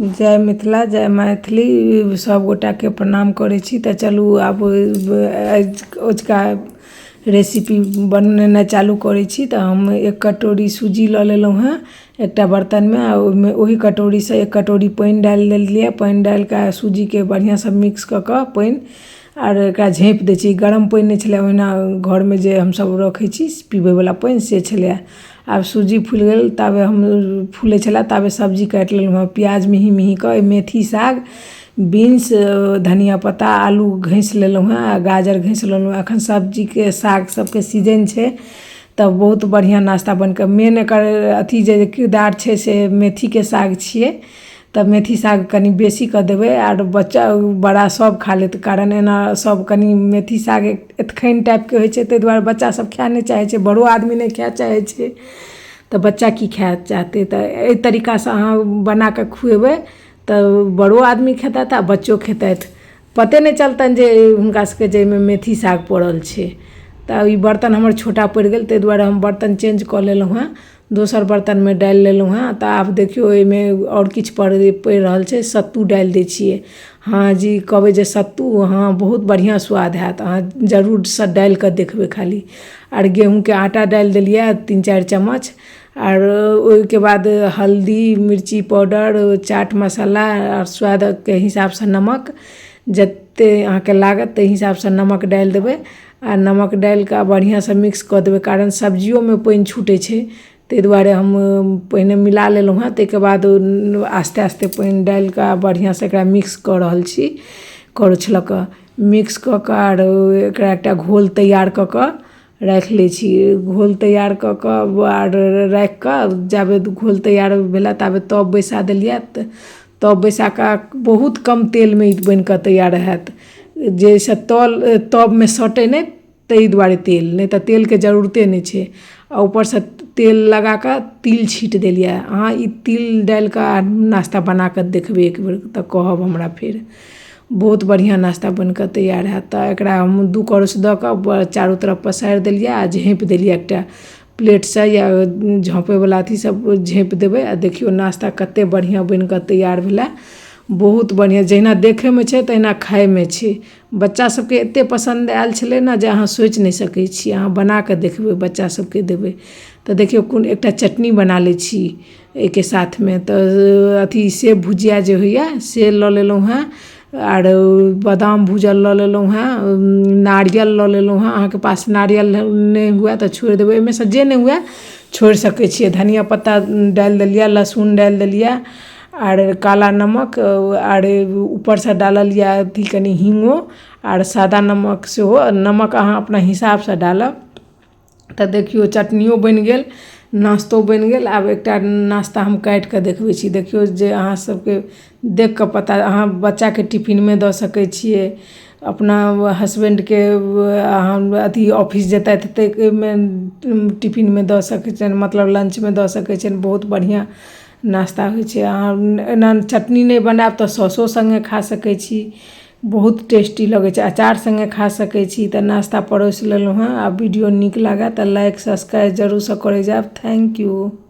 जय मिथिला जय मैथिली, सभगोटाके प्रणाम करै छी। तऽ चलू आब अजुका रेसिपी बनेनाइ चालू करै छी। तऽ हम एक कटोरी सूजी लऽ लेलहुँ हेँ एकटा बर्तनमे, आ ओहिमे ओही कटोरीसँ एक कटोरी पानि डालि देलियै। पानि डालि कऽ सूजीके बढ़िआँसँ मिक्स कऽ कऽ पानि आर एकरा झाँपि दै छी। गरम पानि नहि छलै, ओहिना घरमे जे हमसभ रखै छी पीबैवला पानि से छलैए। आब सूजी फुलि गेल, ताबे हम फूलै छलै ताबे सब्जी काटि लेलहुँ हेँ। प्याज मेही मेही कऽ, मेथी साग, बीन्स, धनिया पत्ता, आलू घसि लेलहुँ हेँ आ गाजर घसि लेलहुँ हेँ। एखन सब्जीके साग सबके सीजन छै, तऽ बहुत बढ़िआँ नाश्ता बनि कऽ मेन एकर अथी जे किरदार छै से मेथीके साग छियै। तऽ मेथी साग कनि बेसी कऽ देबै आर बच्चा बड़ा सब खा लेत, कारण एना सब कनि मेथी साग एतखन टाइपके होइ छै, ताहि दुआरे बच्चा सब खाए नहि चाहै छै, बड़ो आदमी नहि खाए चाहै छै, तऽ बच्चा की खाए चाहतै? तऽ एहि तरीकासँ अहाँ बनाकऽ खुएबै तऽ बड़ो आदमी खेतथि आ बच्चो खेतथि, पते नहि चलतनि जे हुनका सबके जे एहिमे मेथी साग पड़ल छै। तऽ ई बर्तन हमर छोटा पड़ि गेल, ताहि दुआरे हम बर्तन चेंज कऽ लेलहुँ हेँ, दोसर बर्तनमे डालि लेलहुँ हेँ। तऽ आब देखियौ, एहिमे आओर किछु पड़ि रहल छै, सत्तू डालि दै छियै। हँ जी, कहबै जे सत्तू? हँ, बहुत बढ़िआँ स्वाद हैत, अहाँ जरूरसँ डालि कऽ देखबै खाली। आर गेहूँके आटा डालि देलियै 3-4 चम्मच, आर ओहिके बाद हल्दी, मिर्ची पाउडर, चाट मसाला आर स्वादके हिसाबसँ नमक, जतेक अहाँके लागत ताहि हिसाबसँ नमक डालि देबै। आ नमक डालि कऽ बढ़िआँसँ मिक्स कऽ देबै, कारण सब्जियोमे पानि छूटै छै, ताहि दुआरे हम पहिने मिला लेलहुँ हेँ, ताहिके बाद आस्ते आस्ते पानि डालि कऽ बढ़िआँसँ एकरा मिक्स कऽ रहल छी। करछ लऽ कऽ मिक्स कऽ कऽ आर एकरा एकटा घोल तैयार कऽ कऽ राखि लै छी। घोल तैयार कऽ कऽ आर राखि कऽ जाबे घोल तैयार भेलै ताबे तब बैसा देलियै। तब बैसा कऽ बहुत कम तेलमे ई बनि कऽ तैयार हैत, जाहिसँ तल तबमे सटै नहि, ताहि दुआरे तेल नहि तऽ तेलके जरूरते नहि छै। आ ऊपरसँ तेल लगा कऽ तिल छीँटि देलियै। अहाँ ई तिल डालि कऽ नाश्ता बना कऽ देखबै एक बेर, तऽ कहब हमरा फेर। बहुत बढ़िआँ नाश्ता बनि कऽ तैयार हैत। तऽ एकरा हम 2 करछ दऽ कऽ चारू तरफ पसारि देलियै आ झाँपि देलियै एकटा प्लेटसँ या झाँपैवला अथीसँ झाँपि देबै। आ देखियौ, नाश्ता कतेक बढ़िआँ बनि कऽ तैयार भेलै। बहुत बढ़िआँ, जहिना देखैमे छै तहिना खाइमे छै। बच्चा सभके एतेक पसन्द आयल छलै ने जे अहाँ सोचि नहि सकै छी। अहाँ बना कऽ देखबै, बच्चा सभके देबै। तऽ देखियौ, कोन एकटा चटनी बना लै छी एहिके साथमे। तऽ अथी सेब भुजिया जे होइए से लऽ लेलहुँ हेँ, आर बादाम भूजल लऽ लेलहुँ हेँ, नारियल लऽ लेलहुँ हेँ। अहाँके पास नारियल नहि हुए तऽ छोड़ि देबै, एहिमे सँ जे नहि हुए छोड़ि सकै छियै। धनिया पत्ता डालि देलियै, लहसुन डालि देलियै आर काला नमक, आर ऊपरसँ डाललियै अथी कनि हीङ्गो आर सादा नमक सेहो। नमक अहाँ अपना हिसाबसँ डालब। तऽ देखियौ, चटनियो बनि गेल, नाश्तो बनि गेल। आब एकटा नाश्ता हम काटि कऽ देखबै छी। देखियौ जे अहाँ सभके देख कऽ पता, अहाँ बच्चाके टिफिनमे दऽ सकै छियै, अपना हसबैंडके अहाँ अथी ऑफिस जेतथि ताहिमे टिफिनमे दऽ सकै छियनि, मतलब लंचमे दऽ सकै छियनि। बहुत बढ़िआँ नाश्ता होइ छै। अहाँ एना चटनी नहि बनायब तऽ सॉसो सङ्गे खा सकै छी, बहुत टेस्टी लगै छै। अचार सङ्गे खा सकै छी। तऽ नाश्ता परोसि लेलहुँ हेँ। आ वीडियो नीक लागए तऽ लाइक सब्सक्राइब जरूरसँ करै जायब। Thank you.